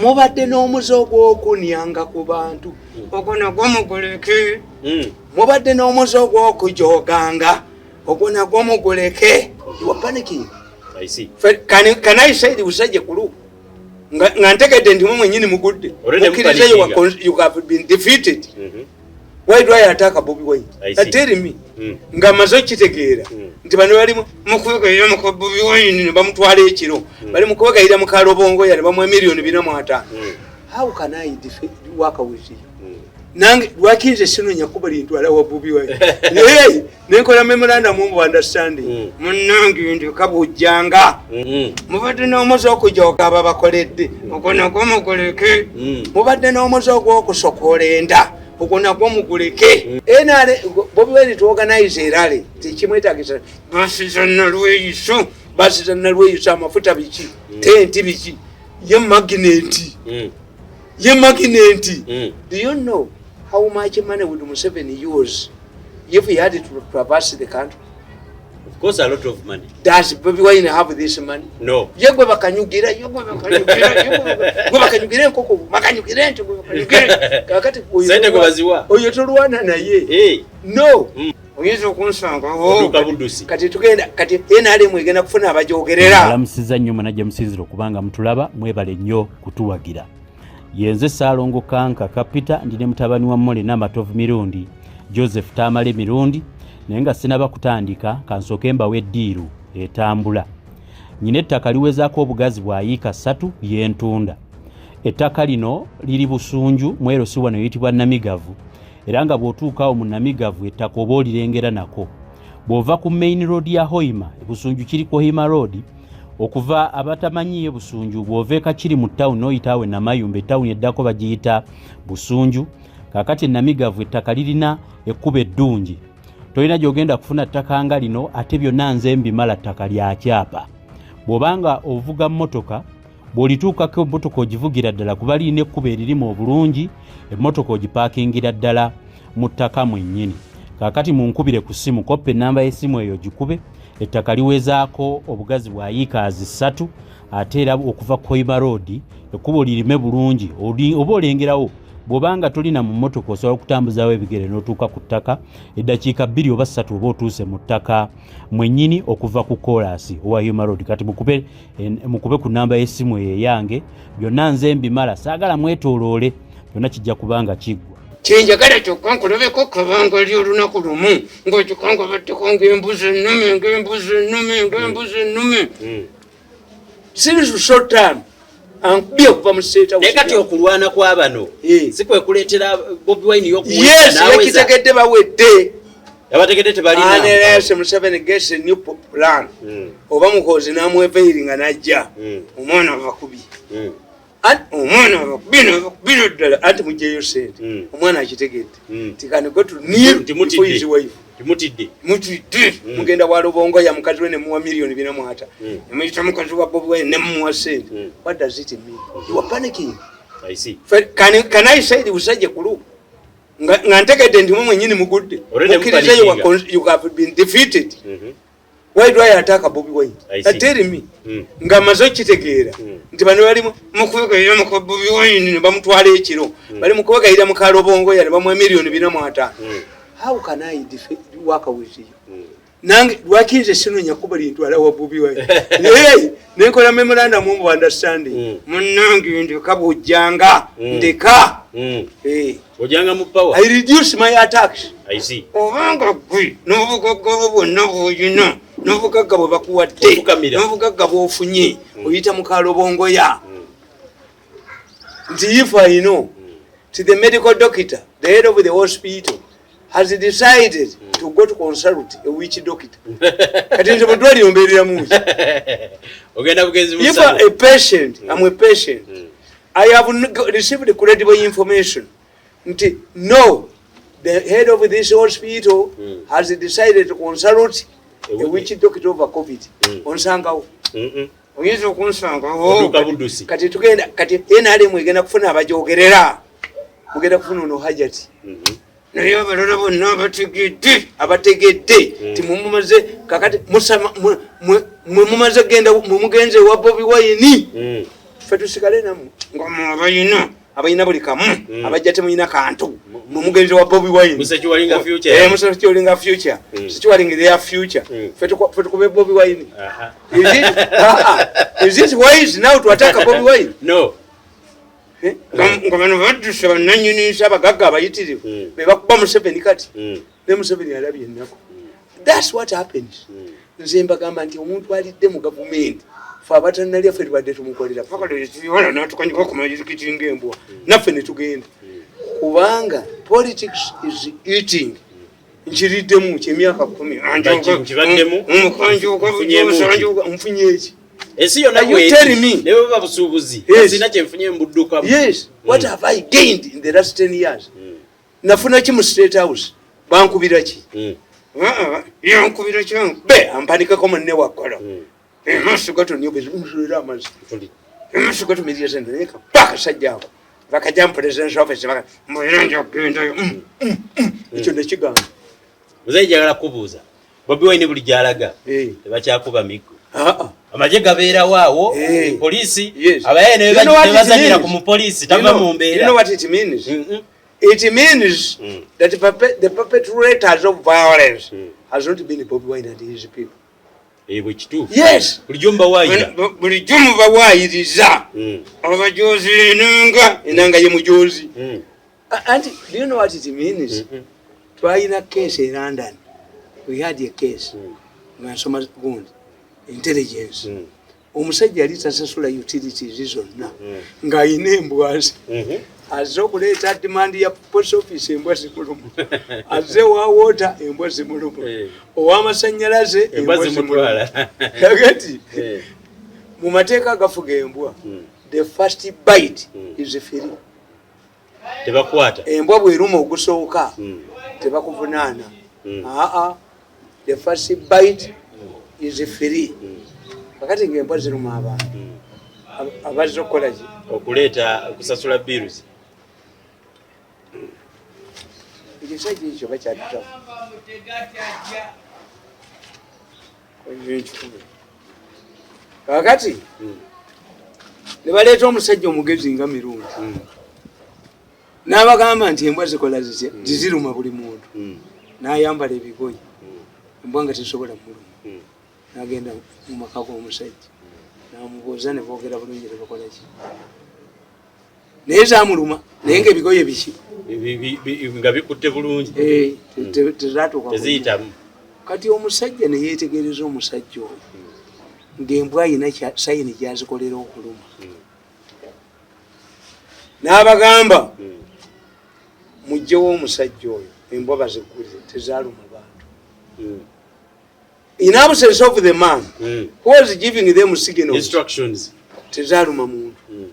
Mubadde n'omuze ogw'okunyanga ku bantu, ogwo nagwo muguleke. Mubadde n'omuze ogw'okujoganga, ogwo nagwo muguleke. You are panicking. I see. Can I say busajja kulu nga ntegedde nti mwe mwennyini mugudde? Already Mukkirize you are mupanickinga. You have been defeated. Why do I attack Bobi Wine? I see. Tell me. Nga maze okitegeera nti bano bali mukwegayira muka Bobi Wine ne bamutwala ekiro, bali mukwegayira mu Kalobongoya ne bamuwa miliyoni 450. How can I work with you? Nange lwaki nze sinonya kuba lintwala wa Bobi Wine? Hey, nenkola memorandum of understanding. Munnange, ndeka bujjanga. Mubadde n'omuze okujoga ababakoledde, ogwo nagwo muguleke. Mubadde n'omuze ogw'okusokola enda, ogwo nagwo muguleke. NRA, Bobi Wine to organize a rally tekimwetagisa basi za Nalweyiso, basi za Nalweyiso, amafuta biki, tenti biki, ye magnet. Ye magnet. Do you know how much money would Museveni use if he had to traverse the country? Of course, a lot of money. Does Bobi Wine have this money? No. Ye gwe bakanyugira, ye gwe bakanyugira, ye gwe bakanyugira enkoko, bakanyugira ente, gwe bakanyugira. Kakati oyo Sente gwe baziwa. Oyo tolwana naye. Hey. No. Oyinza okunsangawo. Oduka buddusi. Kati tugenda, kati NRM egenda kufuna abajogerera. Alamusizza nnyo mwenna gye musinzira okubanga mutulaba, mwebale nnyo kutuwagira. Yenze Saalongo Kanka Kapita, ndi ne mutabani wa Mmole Namatovu Mirundi, Joseph Tamale Mirundi. Naye nga sinaba kutandika, kansooke mbawe eddiiru etambula. Nyina ettaka liwezaako obugazi bwa yiika 3 lyentunda. Ettaka lino liri Busunju mwero, si wano eyitibwa Namigavu, era nga bw'otuukaawo mu Namigavu ettaka oba olirengera nako bw'ova ku main road ya Hoima. Busunju kiri ku Hoima Road. Okuva abatamanyiyo Busunju, bw'ova Ekakiri mu tawuni n'oyitaawo Namayumba, etawuni eddako bagiyita Busunju. Kaakati Namigavu ettaka lirina ekkubo eddungi, tolina gy'ogenda kufuna ttaka nga lino. Ate byonna nze mbimala. Ttaka lya kyapa. Bw'obanga ovuga mmotoka, bw'olituukako emmotoka ogivugira ddala, kuba lirina ekkubo eririmu obulungi, emmotoka ogipaakingira ddala mu ttaka mwennyini. Kaakati munkubire ku ssimu, koppa ennamba y'essimu eyo gikube. Ettaka liwezaako obugazi bwa yiikaazi 3, ate era okuva ku Hoima Road ekkubo lirime bulungi, oba olengerawo. Bw'obanga tolina mu mmotoka, osobola okutambuzawo ebigere n'otuuka ku ttaka. Eddakiika 2 oba 3 oba otuuse mu ttaka mwennyini okuva ku koolaasi owa Hoima Road. Kati mukube ku namba y'essimu eyo eyange. Byonna nze mbimala, saagala mwetooloole, byonna kijja kubanga kiggwa. Kyenjagala kyokka nkulabeko kabanga ly olunaku lumu ng'okikangabatteko ng'embuzi ennume, ng'embuzi ennume, ng'embuzi ennume. Since short term ankubye okuva mu State House. Naye kati okulwana kwa bano si kwe kuleetera Bobi Wine Yes, yakitegedde, bawedde. Yabategedde tebalina. Unless Museveni gets a new plan, oba Muhoozi n'amweveiringa n'ajja. Omwana abakubye. Omwana abakubye, abakubye ddala, anti mugyeyo sente. Omwana akitegedde ti can go to kneel Nti mutidde. before his wife. Timutidde. Mutidde. Mugenda wa Lubongoya, mukazi we nemuwa miliyoni 450. Nemuyita mukazi wa Bobi Wine nemuwa sente. What does it mean? You are panicking. I see. Can I say busajja kulu nga ntegedde nti mwe mwennyini mugudde? Already Mukkirize you mupanickinga. You have been defeated. Why do I attack Bobi Wine? I see. Tell me. Nga maze okitegeera nti bano bali mukwegayira muka Bobi Wine ne bamutwala ekiro, bali mukwegayira mu Kalobongoya ne bamuwa miliyoni 450. How can I work with you? Nange lwaki nze sinonya kuba lintwala wa Bobi Wine? Hey, nenkola memorandum of understanding. Munnange, ndeka bwojjanga. Ndeka. Ojanga mu power. I reduce my attacks. I see. Obanga gwe n'obugagga bwo bwonna bw'olina, n'obugagga bwe bakuwadde, Ofukamira. n'obugagga bw'ofunye, oyita mu Kalobongoya nti if I know to the medical doctor, the head of the hospital has decided to go to consult a witch doctor, kati nze mu ddwaliro mbeereramu ki? Ogenda bugenzi mu If ssabo. a patient, I'm a patient, I have received credible information nti no, the head of this hospital has decided to consult A a witch doctor over COVID, onsangawo? Oyinza okunsangawo. Oduka buddusi. Kati tugenda, kati NRM egenda kufuna abajogerera, mugenda kufuna ono Hajati. Naye abalala bonna abategedde ti mumumaze kakati mwe mumaze genda, mwe mugenze ewa Bobi Wine. Ffe tusigale nammwe nga mmwe abalina abalina buli kamu, abajja temulina kantu, mwe mugenzi wa Bobi Wine. Musecuringa future. Eh, musecuringa future. Securing their future. Ffe tukube Bobi Wine. Is it, is it wise now to attack Bobi Wine? No. Nga bano badduse bannannyini nsi, abagagga abayitirivu, be bakuba Museveni kati. Ne Museveni alabye ennaku. That's what happens. Nze mbagamba nti omuntu alidde mu gavumenti, fe abatannalya ffe tubadde tumukolera pakala natukanyika okumayirikiti ng'embwa, naffe ne tugenda, kubanga politics is eating. Nkiriddemu kyemyaka 10. Nkibaddemu. Nfunyeemu ki? Nfunye eki? Ensi yonna. Are you telling me? Ne bwe busuubuzi, Yes. sina kyenfunye mbuddukamu. Yes, what have I gained in the last 10 years? Nafuna ki mu State House? Bankubira ki? Yankubira kyangu be ampanikako munne wakola amaaso gatonyoera amazzi, amaaso gatumirira sente, naye kaba akasajja ako bakajja mu presidential office mbuera nja kugendayo. Ekyo nekigamba. Muzeeyi, njagala kubuuza, Bobi Wine buli gyalaga tebakyakuba miggo, amagye gabeerawo awo, poliisi, abaye nebazanyira ku mupoliisi tava mu mbeera. You know what it means? It means that the perpetrators of violence has not been Bobi Wine and his people. Bwe kituufu. Yes. Bulijjo mubawaayira. Bulijjo mubawaayiriza. Abajozi enanga, enanga ye mujozi. Anti do you know what it means? Twalina case in London. We had a case. Nga nsoma gundi intelligence. Omusajja yali tasasula utilities zonna, ng'ayina embwazi. Azze okuleeta demand ya post office, embwa zimuluma. Azze owa water, embwa zimuluma. Ow'amasanyalaze, embwa zimutwala. Kakati mu mateeka agafuga embwa, the first bite is free. Tebakwata. Embwa bweruma ogusooka, tebakuvunaana. Aa, the first bite is free. Kakati ngaembwa ziruma abantu, abazze okukola ki? Okuleeta okusasula bills. Ekisajja ekyo bakyatutamu nkikube. Kakati ne baleeta omusajja omugezi nga Mirundi, n'abagamba nti embwa zikola zitya? Ziziruma buli muntu. N'ayambala ebigoye, embwa nga tesobola muluma. N'agenda mu maka g'omusajja, n'amubuuza, ne boogera bulungi, ne bakola ki, naye zamuluma, naye nga ebigoye biki? Nga bikutte bulungi. Eh, tezatuuka. Teziyitamu. Kati omusajja ne yeetegereza omusajja oyo, ng'embwa ayina sign gyazikolera okuluma. N'abagamba, mugjewo omusajja oyo, embwa bazigulire, tezaaluma bantu. In absence of the man who was giving them signals, instructions, tezaaluma muntu.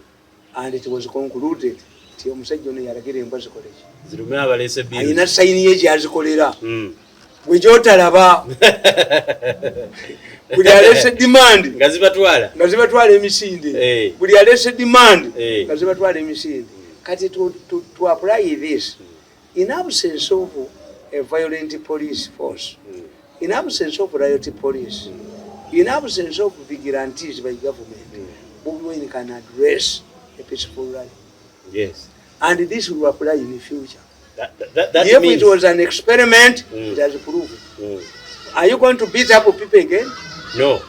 And it was concluded nti omusajja ono yalagira embwa zikoleki? Zirume abaleese bills. Ayina sign ye gyazikolera gwe gyotalaba. Buli alese demand nga zibatwala. Nga zibatwala emisinde. Buli alese demand nga zibatwala emisinde. Kati to apply this, in absence of a violent police force, in absence of riot police, in absence of vigilantes by government, Bobi Wine can address a peaceful rally. And this will apply in the future. That If means, it was an experiment, it has proved. Are you going to beat up people again? No.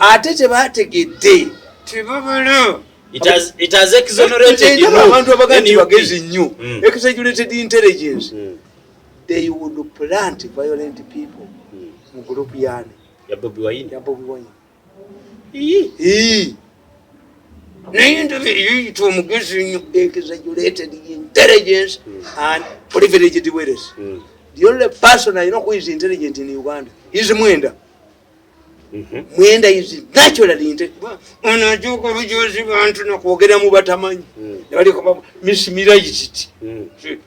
Ate tebategedde, tebabala. It has exonerated Ndaba abantu abaga nti NUP. bagezi nnyo. Exaggerated intelligence. They would plant violent people mu group yani? Ya Bobi Wine. Ya Bobi Wine. Ii. Ii. Naye ndaba eyiyita omugezi nnyo, exaggerated intelligence and privileged wealth. The only person I know who is intelligent in Uganda is Mwenda. Mwenda is naturally intelligent. Ono ajuuka bujuzi bantu nakwogera mu batamanyi. Ne baliko mesmerized.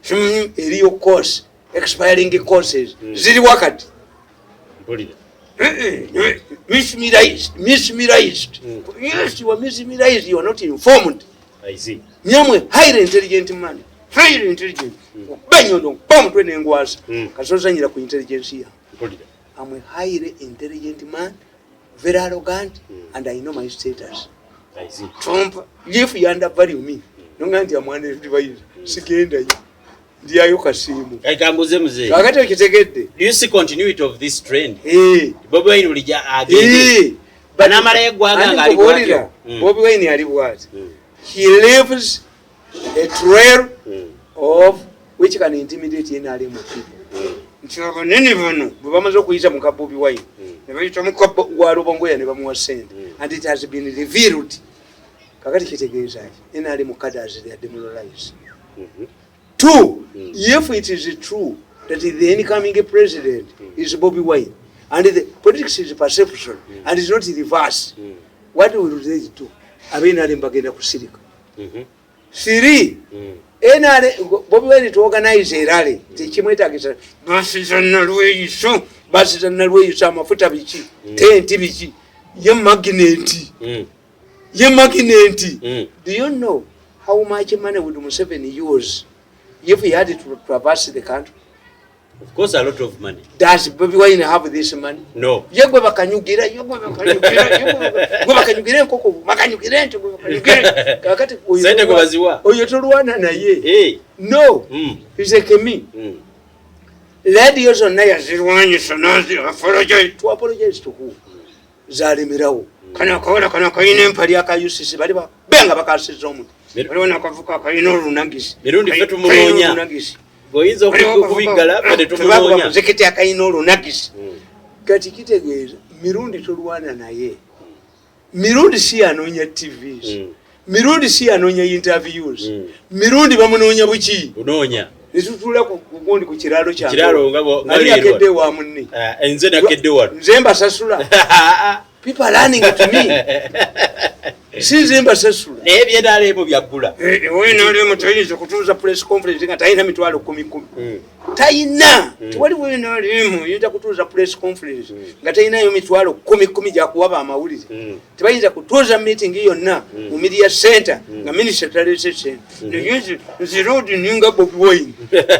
Simanyi eriyo course, expiring courses ziri wakati. Mpulira. Mesmerized, mesmerized. Yes, you are mesmerized, you are not informed. I see. Nyamwe highly intelligent man, highly intelligent. Benyondo omutwe nengwasa. Kasozanyira ku intelligence ya. Mpulira. I'm a highly intelligent man, very arrogant, and I know my status. Tompa if you undervalue me nonga nti amwana advisor sigendayo ndyayo kasiimu. Kambuze muzeeyi. Kakati okitegedde. Do you see continuity of this trend? Eh. Bobi Wine bulijjo agende. Eh. Banamalayo eggwanga Anti ng'ali nkubuulira, bw'atyo. Bobi Wine ali bw'ati. He leaves a trail of which can intimidate NRM people. Nti abanene bano bwe bamaze okuyita muka Bobi Wine ne bayita muka wa Lubongoya ne bamuwa ssente and it has been revealed. Kakati kitegeeza ki? NRM cadres, they are demoralized. Two, if it is true that the incoming president is Bobi Wine and the politics is perception and is not reverse, what will they do? Abe NRM bagenda kusirika. Three, NRM, Bobi Wine to organize a rally, tekimwetagisa basiza nalweyiso, basiza nalweyiso, amafuta biki, tenti biki, ye magnet, ye magnet. Do you know how much money would Museveni use if he had to traverse the country? Of course, a lot of money. Does Bobi Wine have this money? No. Ye gwe bakanyugira, ye gwe bakanyugira, ye gwe bakanyugira enkoko, bakanyugira ente, gwe bakanyugira. Kakati oyo Sente gwe baziwa. Oyo tolwana naye. Hey. No. He's a kemi. Radio zonna yazirwanyisa nazi apologize. To apologize to who? Zalemerawo. Kano akawala kano kalina empali aka UCC bali ba benga bakasiza omuntu. Waliwo n'akavuka akalina olunagisi. Mirundi ffe Kalina tumunoonya. olunagisi. Bw'oyinza okubiggala ffe ne tumunoonya. Muzikiti akalina olunagisi. Kati kitegeeza Mirundi tolwana naye. Mirundi si yanoonya TVs. Mirundi si yanoonya interviews. Mirundi bamunoonya buki? Bunoonya. Netutuula ku gundi ku kiraalo kyange. Kiraalo nga nga Ani leero. akedde wa munne? Ah, nze nakedde wano. Nze mbasasula. People are learning to me. Si nze mbasasula. Naye ebyenaleemu byaggula. Wenalemu tayinza kutuuza press conference nga talina mitwalo kumi kumi. Talina. Tewali wenalemu yinza kutuuza press conference nga talinayo mitwalo kumi kumi gyakuwaba amawulire. Tebayinza kutuuza meeting yonna mu media center nga minisita taleese sente. Naye nze road ninga Bobi Wine.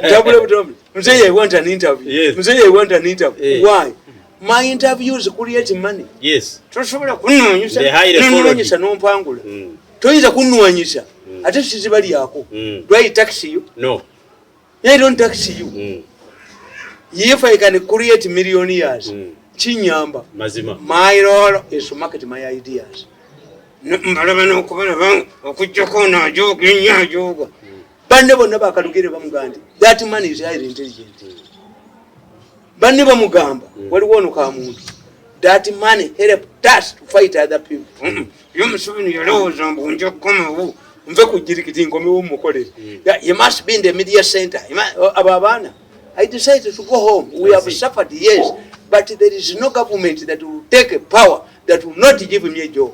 Ntabula butambi. Nze I want an interview. Nze I want an interview. Why? My interviews create money. Tosobola kunnoonyesa. The high authority. Nonnoonyesa n'ompangula. Toyinza kunnoonyesa. Ate sizibalyako. Do I tax you? No. I don't tax you. If I can create millionaires, kinyamba. Mazima. My role is to market my ideas. Mbalaba n'okubalaba okuggyako ono ajooga ennyo ajooga. Banne bonna bakalugere bamugamba nti that man is highly intelligent. Banne bamugamba waliwo ono ka muntu. That man helped us to fight other people. Ye Museveni yalowooza mbu nja kukomawo nve ku jirikiti nkomewo mmukolere. Yeah, you must be in the media center. You abo abaana. I decided to go home. We I have see. suffered years, but there is no government that will take a power that will not give me a job.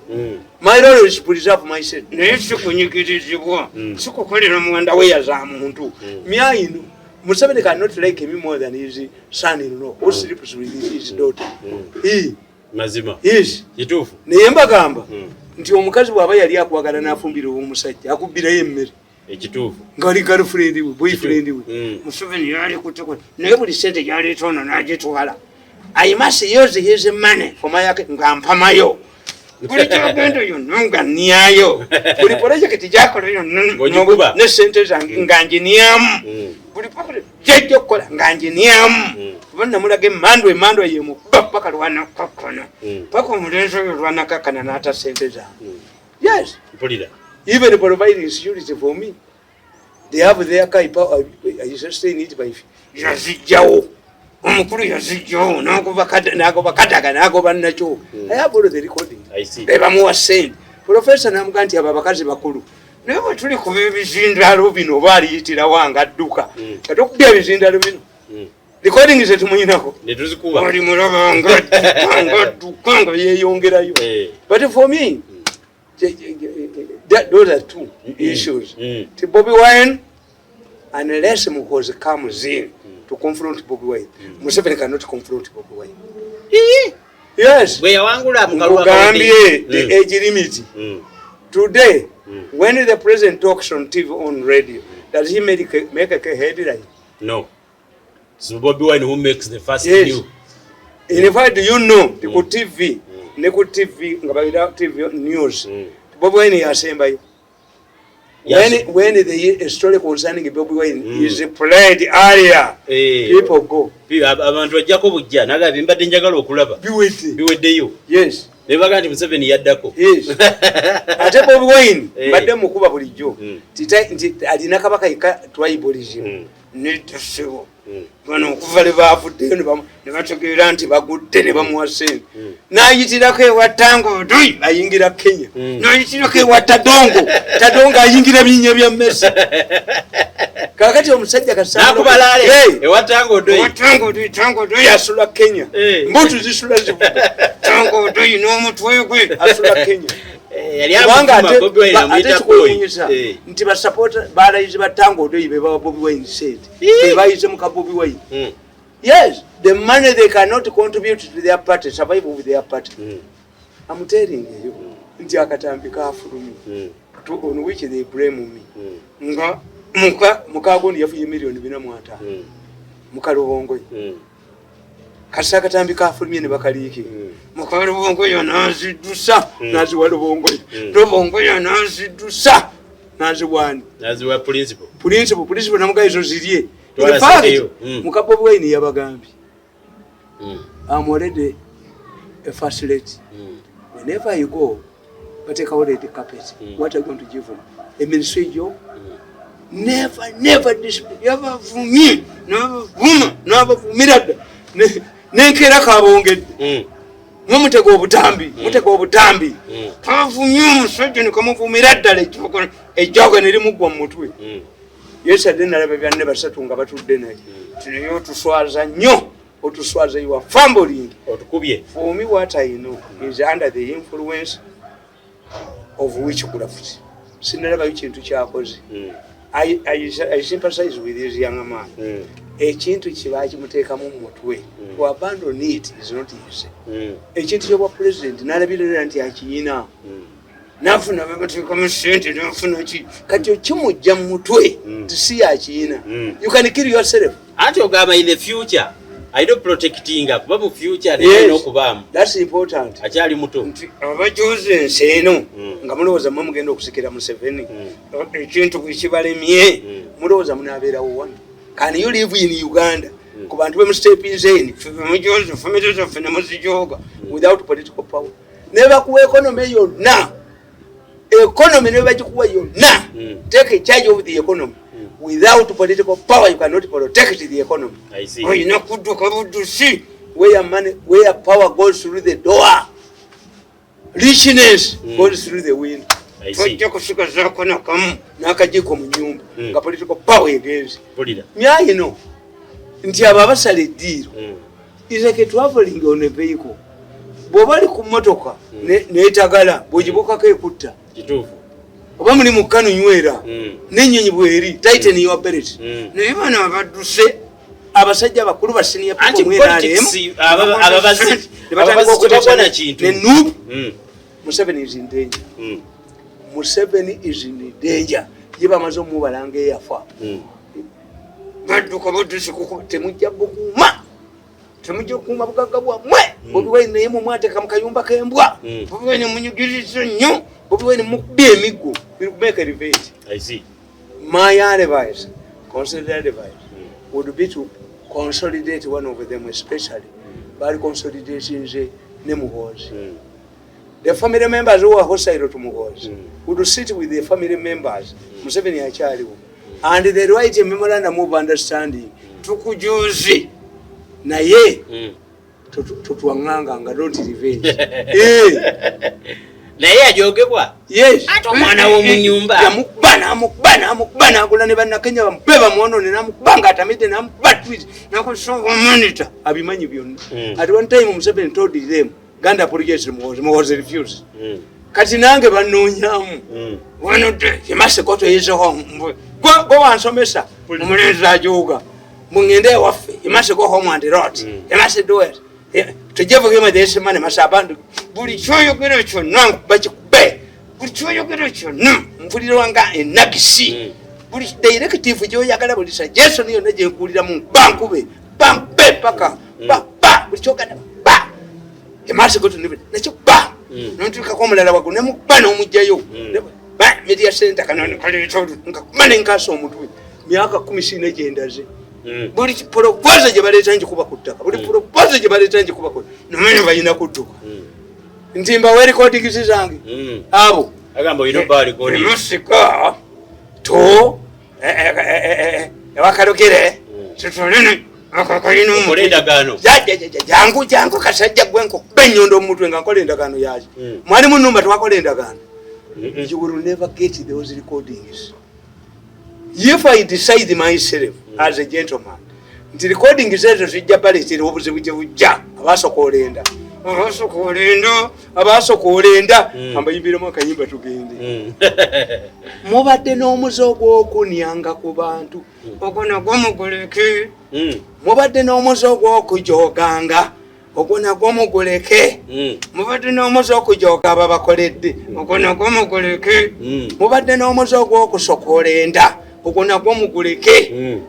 My role is to preserve myself. Naye si kunyigirizibwa, si kukolera muwanda weya za muntu. Myaino, Museveni cannot like me more than his son-in-law who sleeps with his daughter. He Mazima. is. Kituufu. Naye mbagamba nti omukazi bw'aba yali akwagala n'afumbira ow'omusajja akubbirayo emmere. Ekituufu. Ng'ali girlfriend we, boyfriend we. Museveni yali kutekola naye buli ssente gy'aleeta ono n'agitwala. I must use his money for my account nga mpamayo. Buli kyagenda yonna nga nnyayo. Buli polojekiti gy'akola yonna Ng'ogikuba. ne ssente zange nga nginyamu. Buli polojekiti gy'ajja okukola nga nginyamu. Kuba namulaga emmandu, emmandu yemukuba paka lwanakakkana. Paka omulenzi oyo lwanakakkana n'ata ssente zange. Yes. Mpulira. Even providing security for me. They have their car, I sustain it by yazijjawo. Omukulu yazijjawo n'agoba n'agoba Kadaga n'agoba nakyo. I have all the recording. I see. Be bamuwa ssente. Professor n'amugamba nti abo abakazi bakulu. Naye bwe tuli kuba ebizindaalo bino oba aliyitirawo nga adduka. Kati okubya ebizindaalo bino. Recording ze tumuyinako. Ne tuzikuba. Oli mulaba nga adduka, nga adduka, nga yeeyongerayo. But for me, those are two issues. Ti Bobi Wine, unless Muhoozi comes in to confront Bobi Wine, Museveni cannot confront Bobi Wine. Yes. Bwe yawangula mu kalulu Nkugambye akawedde. the age limit. Today, when the president talks on TV, on radio, does he make a headline? No. It's Bobi Wine who makes the first Yes. new. In fact, do you know, ku TV, ne ku TV, nga balira TV news, Bobi Wine yasembayo. When the story concerning Bobi Wine is played earlier, people go. Abantu bajjako bujja naga mbadde njagala okulaba. Biweddeyo. Yes. Ne bagamba nti Museveni yaddako. Yes. Ate Bobi Wine mbadde mukuba bulijjo. Nti alina kabaka yekka tribalism. Nedda ssebo. Bano okuva lwe baavuddeyo ne bategeera nti bagudde ne bamuwa ssente. N'ayitirako ewa Tanga Odoi ayingira Kenya. N'ayitirako ewa Tadongo. Tadongo ayingira binnya bya mmese. Kaakati omusajja N'akubalaale ewa Tanga Odoi. Ewa Tanga Odoi, Tanga Odoi asula Kenya. Mbutu zisula zivuga. Tanga Odoi n'omutwe gwe asula Kenya. Yali Kubanga amuvuma Bobi Wine ate amuyita boy. kikwewuunyisa nti basapota balayizi ba Tanga Odoi be bawa Bobi Wine ssente. Be bayize mu ka Bobi Wine. Yes, the money they cannot contribute to their party, survive with their party. I'm telling you, nti akatambi kafulumye. On which they blame me. Nga muka gundi yafunye miliyoni 450. Muka Lubongoya. Kasa akatambi kafulumye ne bakaliike. Muka Lubongoya n'aziddusa, n'aziwa Lubongoya. Lubongoya n'aziddusa, n'aziwa ani? N'aziwa principal. Principal namugaye zo zirye. Twala In fact, sente yo. Muka Bobi Wine yabagambye. I'm already a first lady. Whenever you go, bateekawo red carpet. What are you going to give them? A ministry job? Never, never discipline. Yabavumye, n'abavuma, n'abavumira dda. Nenkeera kabongedde. Mwe mutega obutambi, mutega obutambi. Kavumye omusajja ne kamuvumira ddala ejjogo ne limuggwa mu mutwe. Yesterday nalaba byanne basatu nga batudde naye. Naye otuswaza nnyo, otuswaza, you are fumbling. Otukubye. For me, what I know is under the influence of witchcraft. Sinalabayo kintu kyakoze. I sympathize with this young man. Ekintu kiba kimuteekamu mu mutwe. To abandon it is not easy. Ekintu kyobwa president n'alabirira nti akiyina. Nafuna babateekamu sente, nafuna ki. Kati okimujja mu mutwe nti si yakiyina. You can kill yourself. Anti ogamba in the future alina protectinga kuba mu future naye alina okubaamu. That's important. Akyali muto. Nti abajoza ensi eno nga mulowooza mwe mugenda okusikira Museveni, ekintu bwekibalemye, mulowooza munaabeerawo wano? Can you live in Uganda ku bantu bemusitepinze mujoza famire zaffe ne muzijoga without political power? Ne bakuwa economy yonna, economy ne bagikuwa yonna, take charge of the economy, without political power you cannot protect the economy. I see. Olina kudduka buddusi. Where money, where power goes through the door, richness goes through the window. I see. Tojja kusigazaako nakamu n'akajiiko mu nyumba nga political power egenze. Mpulira. Myayino nti abo abasala eddiiro is like a traveling on a vehicle. Bw'oba oli ku motoka n'etagala, bw'ogibukako ekutta. Kituufu. Oba muli mu kanu, nywera. N'ennyonyi bweri, tighten your belt. Naye bano abadduse, abasajja abakulu ba senior Anti people mu NRM, politics, ababazi tebagwana kintu. ne NUP. Museveni is in danger. Museveni is in danger. Ye bamaze omubalanga eyafa. Badduka buddusi kuko temujja bukuuma, temujja kukuuma bugagga bwammwe. Bobi Wine naye mumwateeka mu kayumba k'embwa. Bobi Wine munyigiriza nnyo. Bobi Wine mukubye emiggo. Will make a revenge. I see. My advice, considered advice, would be to consolidate one of them, especially bali consolidating ne Muhoozi. The family members who are hostile to Muhoozi would sit with the family members, Museveni akyaliwo, and they write a memorandum of understanding. Tukujuzi naye totwaŋŋanga, don't revenge. Eh, Naye ajogebwa. Yes. Ate omwana w'omu nnyumba. Yamukuba, namukuba, namukuba, nagula ne bannakenya bamukube bamwonone, namukuba ng'atamidde, namukuba tweet, nakozesa omonita abimanyi byonna. At one time Museveni told them, "Ganda apologize to Muhoozi." Muhoozi refused. Kati nange banoonyamu. One day he must go to his home. Go wansomesa omulenzi ajoga mungende ewaffe. He must go home and rot. He must do it. To give him this money must abandon buli kyoyogera kyonna, bakikube buli kyoyogera kyonna, mpulirwa nga enagisi. Buli directive gyoyagala, buli suggestion yonna gyenkuwuliramu, bankube bankube paka ba ba buli kyoganda ba. He must go to nakyo ba. Notuukako omulala waggulu nemukuba n'omugjayo. Media center kano nkakuba nenkasa omutwe. Myaka 10 sirina gyendaze. Buli proposal gye baleeta njikuba ku ttaka. Buli proposal gye baleeta njikuba ku ttaka. Balina kudduka. Nti mbawe recordings zange. Abo. Agamba olina obba recordings. Musika to ewakalugire tutulini Okola endagaano. Jangu jangu kasajja gwe nkukuba ennyondo mu mutwe nga nkola endagaano yaki. Mwali mu nnumba twakola endagaano. You will never get those recordings. If I decide myself as a gentleman nti recordings ezo zijja baleetera obuzibu gye bujja abasooka olenda. Abasooka olenda, abasooka olenda. Ambayimbiremu akayimba tugende. Mubadde n'omuze ogw'okunyanga ku bantu. Ogwo nagwo muguleke. Mubadde n'omuze ogw'okujoganga. Ogwo nagwo muguleke. Mubadde n'omuze okujoga ababakoledde. Ogwo nagwo muguleke. Mubadde n'omuze ogw'okusokola enda. Ogwo nagwo muguleke.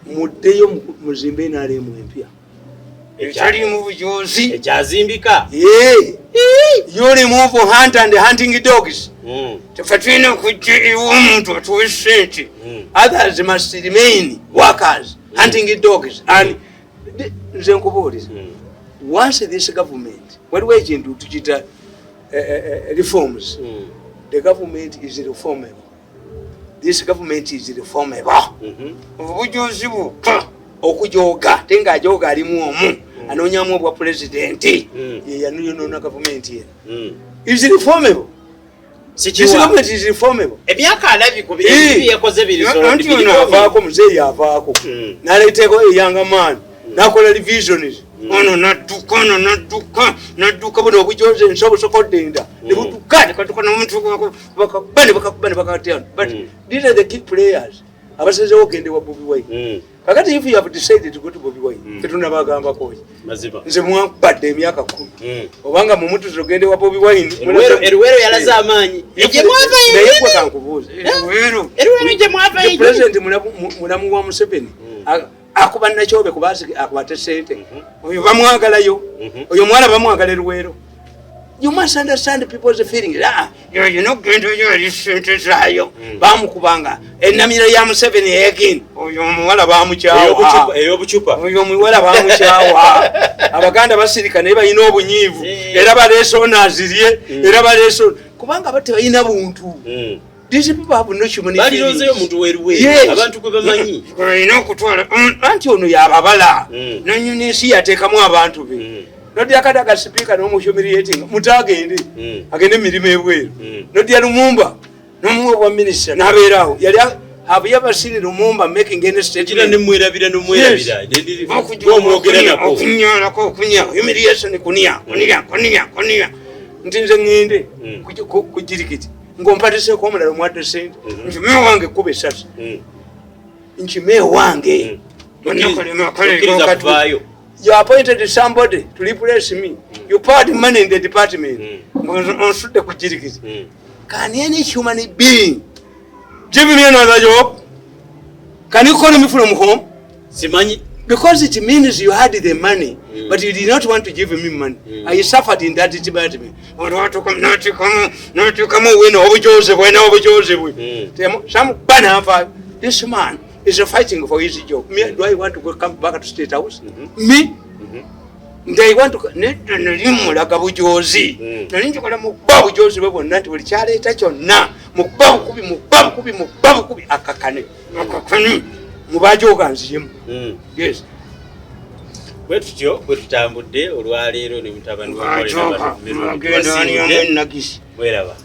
Muddeyo muzimbe NRM empya. Etalimu bujozi. Ekyazimbika. You remove hunt and hunting dogs. Tefe tulina okujja ew'omuntu atuwe ssente. Others must remain workers, hunting dogs. And nze nkubuuliza. Once this government, waliwo ekintu tukiyita reforms. The government is reformable. This government is reformable. Obujozi bwokka okujoga ate ng'ajoga alimu omu anoonyamu obwa pulezidenti ye yanuyonoona gavumenti eno. Is reformable. This government is reformable. Emyaka 40 yakoze biri. Anti ono avaako, muzeeyi avaako n'aleeteko eyanga maani n'akola revisions. Ono nadduka, ono nadduka, nadduka buno obujozi ensi obusokodde enda ne budduka ne kadduka n'omuntu bakakuba ne bakakuba ne bakatya. But these are the key players abasazeewo ogende wa Bobi Wine. Kakati if you have decided to go to Bobi Wine, tetunabagambako ki? Nze mwankubadde emyaka 10 obanga mumutuzi ogende wa Bobi Wine. Eruwero yalaze amaanyi. Naye gwe kankubuuze. Eruwero gye mwava. President mulamu wa Museveni akuba Nakyobe kuba akwate ssente. Oyo bamwagalayo. Oyo omwana bamwagala Eruwero. You must understand people's feelings. Yono genda oyo eri ssente zaayo. Bamukubanga ennamiro ya Museveni egin. Oyo omuwala bamukyawa. Ey'obucupa. Oyo omuwala bamukyawa. Abaganda basirika naye balina obunyiivu. Era baleese ono azirye. Era baleese kubanga bo tebalina buntu. These people have no human feelings. Baliroozeyo omuntu w'eruweero. Abantu gwe bamanyi. Olina okutwala anti ono yababala. Nannyini ensi yateekamu abantu be. Nodya Kadaga sipiika n'omuhumiliating mutagende agende emirimu ebweru. Nodya Lumumba n'omuwa obwa minisita n'abeeraawo. Yali have you ever seen Lumumba making any statement? Kira nemwerabira nomwerabira. Omwogera nako. Okunyalako okunya humiliation kunia kunia kunia kunia. Nti nze ŋŋende ku jirikiti ng'ompatiseeko omulala omwadde ssente. Nkime wange kkuba essasi. Nkime wange. Okkiriza kuvaayo. You appointed somebody to replace me. You poured money in the department. Onsudde ku jirikiti. Can any human being give me another job? Can you call me from home? Simanyi. Because it means you had the money, but you did not want to give me money. I suffered in that department. This man is fighting for his job. Me, do I want to go come back to State House? Me? Do I want to nali bujozi. Nali njagala mukuba bujozi bwe bwonna nti buli kyaleeta kyonna mukuba bukubi mukuba bukubi mukuba bukubi akakane. Akakane. Mubajoga nziyemu. Yes. Bwe tutyo bwe tutambudde olwaleero ne mutabani wa Mweraba.